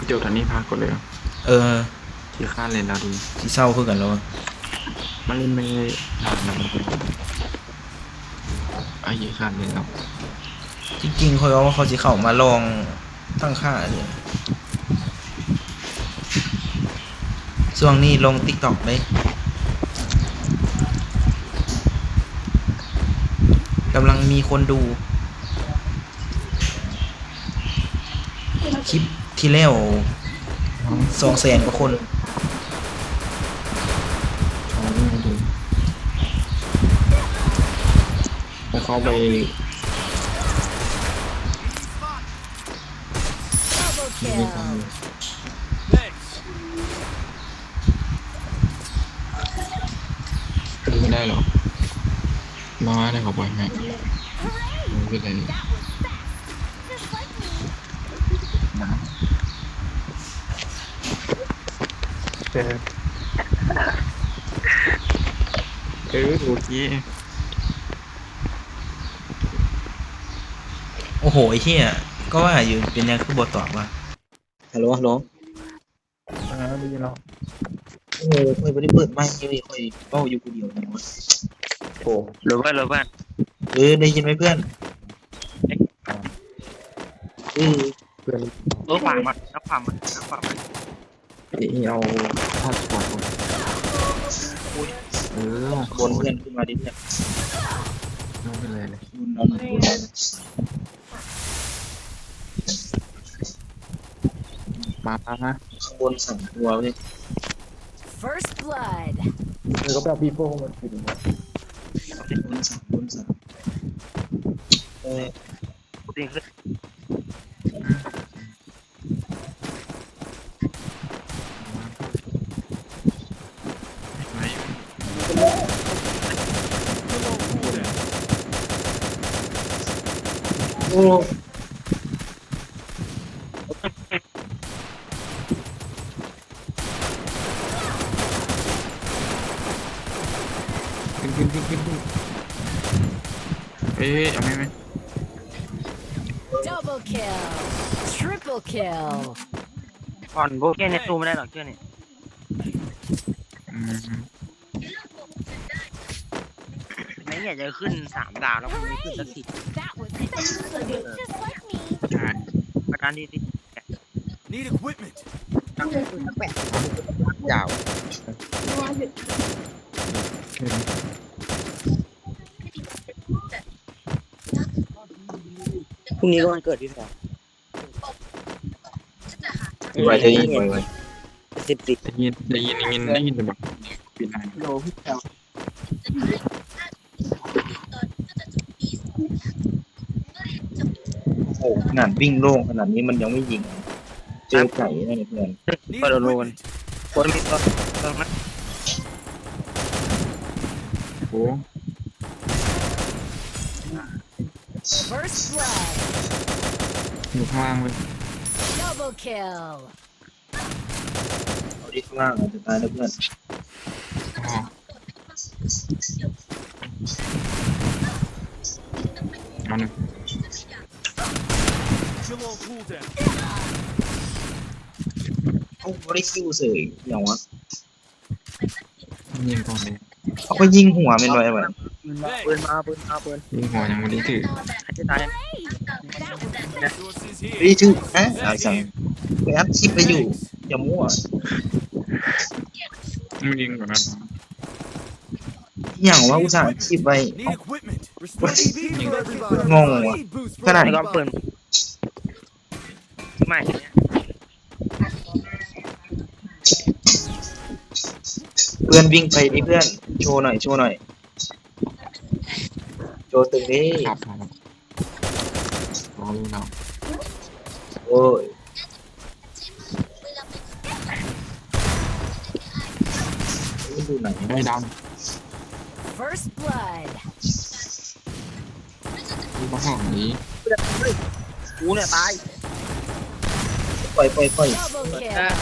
ໂຈດອັນນີ້ພາກກ່ອນເລີຍ. ເອີ ຂີ້ຄ້ານເຫຼັ້ນແລ້ວດີ. ຊິເຊົາຄືກັນແລ້ວ. ມັນເຫຼັ້ນໄປນານແລ້ວ. ອ້າຍ ຂີ້ຄ້ານເຫຼັ້ນແລ້ວ. ຈິງໆ ຂ້ອຍວ່າຂ້ອຍຊິເຂົ້າມາລອງຕັ້ງຄ່າເລີຍ. ຊ່ວງນີ້ລົງຕິກຕັອກເດ້. ກຳລັງມີຄົນດູ. ຄລິບທີ່ແລ້ວ ສອງແສນກວ່າຄົນ. ເຂົ້າໄປ Double kill. ບໍ່ໄດ້ຫຼອກ. ມາ ດຽວເຂົາປ່ອຍໃຫ້. ບໍ່ເປັນໄດ. ເອີ ໂອເຄ. ໂອ້ໂຫ ໄອ້ເຫ້ຍ ກໍວ່າຢູ່ ເປັນຫຍັງຄືບໍ່ຕອບວະ? ຮັລໂຫຼ ຮັລໂຫຼ. ເອີ ໄດ້ຍິນແລ້ວ. ໂອ້ ຂ້ອຍບໍ່ໄດ້ເປີດໄມເວີຍ ຂ້ອຍເວົ້າຢູ່ຜູ້ດຽວ. ໂອ້ ໂຣເບີດ ໂຣເບີດ. ເອີ ໄດ້ຍິນໄໝເພື່ອນ? ເອີ ເພື່ອນ. ເອີ ຂວາມາ ຂວາມາ ຂວາມາ. ເອີ ເອົາພາສປອດກ່ອນ. ໂອ້ຍ ເອີ ບົນເພື່ອນຂຶ້ນມາດິເພື່ອນ. ບໍ່ເປັນໄດເລີຍ. ບົນເອົາ ບົນເອົາ. ມາ ມາ ມາ. ຂ້າງບົນສາມຕົວເວີຍ. First blood. ເອີ ກໍໄປເອົາປີໂປ້ມາກິນ. ບົນສາມ ບົນສາມ. ເອີ ໂອ້ ຂຶ້ນ ຂຶ້ນ ຂຶ້ນ ຂຶ້ນ ຂຶ້ນ. ເອີຍ ເອົາແມ່ນ ແມ່ນ. Double kill. Triple kill. ອ່ອນ ບໍ່ແກ້ໃນຕູ້ບໍ່ໄດ້ດອກເທື່ອນີ້. ອືມ. ໄອ້ເຫຍ ຈະຂຶ້ນສາມດາວແລ້ວ ມັນມີຂຶ້ນສັກທີ. That was fast. Just like me. ປະທານທີ່ ທີ່ Need equipment. ຕັ້ງແປດ ຍາວ. ພລຸ່ງນີ້ກໍວັນເກີດທີ່ແທ້. ໄວເທື່ອນີ້ ໄວ ໄວ. ສິບປີ ໄດ້ຍິນ ໄດ້ຍິນ ໄດ້ຍິນ ໄດ້ຍິນແຕ່ບໍ່ ປີໜ້າ. ໂລ ໂອ້ໂຫ ຂະໜາດວິ່ງໂລ່ງຂະໜາດນີ້ມັນຍັງໄມ່ຍິງ ເຈີໄກນະເພື່ອນ. ເປີດໂລນ ຄົນມີຕົວ ຕົວນະ. ໂອ້ First blood. ຢູ່ຂ້າງລ່າງເລີຍ. Double kill. ເອົາດິ ຂ້າງລ່າງ ເອົາຈະຕາຍແລ້ວເພື່ອນ. ອໍ ມາໜຶ່ງ. ເອົ້າ ບໍ່ໄດ້ຄິວເສີຍ ຫຍັງວະ? ຍິງກ່ອນເດ້. ເອົາ ຂ້ອຍຍິງຫົວແມ່ນບໍ່ ໄອ້ຫວາຍ? ປືນມາ ປືນມາ ປືນມາ ປືນ. ຍິງຫົວຍັງບໍ່ໄດ້ຖືກ. ຈະຕາຍ. ບໍ່ໄດ້ຖືກ ຮະ? ເອົາ ໄປອັດຄລິບໄວ້ຢູ່ ຢ່າມົ້ວ. ມຶງຍິງກ່ອນນະ. ອີຫຍັງວະ ອຸດສ່າອັດຄລິບໄວ້. ງົງວະ ຂະໜາດ ໃຫ້ລອງປືນ. ໃໝ່ ເພື່ອນ ວິ່ງໄປດິເພື່ອນ. ໂຊໜ່ອຍ ໂຊໜ່ອຍ ໂຊຕຶງເດ້. ຄັບ ມາແລ້ວ ມາແລ້ວ. ໂອ້ຍ ມັນຢູ່ໃນ ໄອ້ດຳ. First blood. ມາຫ້ອງນີ້ ເຮີ້ຍ ກູເນຍຕາຍ. ປ່ອຍ ປ່ອຍ ປ່ອຍ. Double kill.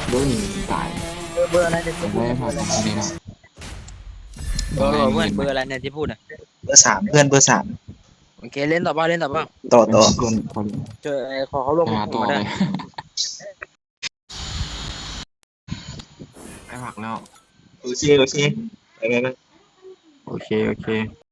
ເບິ່ງນີ້ຕາຍ. ເບີ ເບີອະໄລເນຍ? ເບີ ເບີ ເບີອະໄລເນຍ? ເບີ ເບີອະໄລເນຍທີ່ພູດນະ? ເບີສາມ ເພື່ອນ ເບີສາມ. ໂອເຄ ເຫຼັ້ນຕໍ່ບໍ່ ເຫຼັ້ນຕໍ່ບໍ່? ຕໍ່ ຕໍ່ ເພື່ອນ ຂໍ ຂໍເຂົ້າຮ່ວມກຸ່ມມາເດີ. ໄປພັກແລ້ວ. ໂອເຄ ໂອເຄ ໄປ ໄປ ໄປ. ໂອເຄ ໂອເຄ.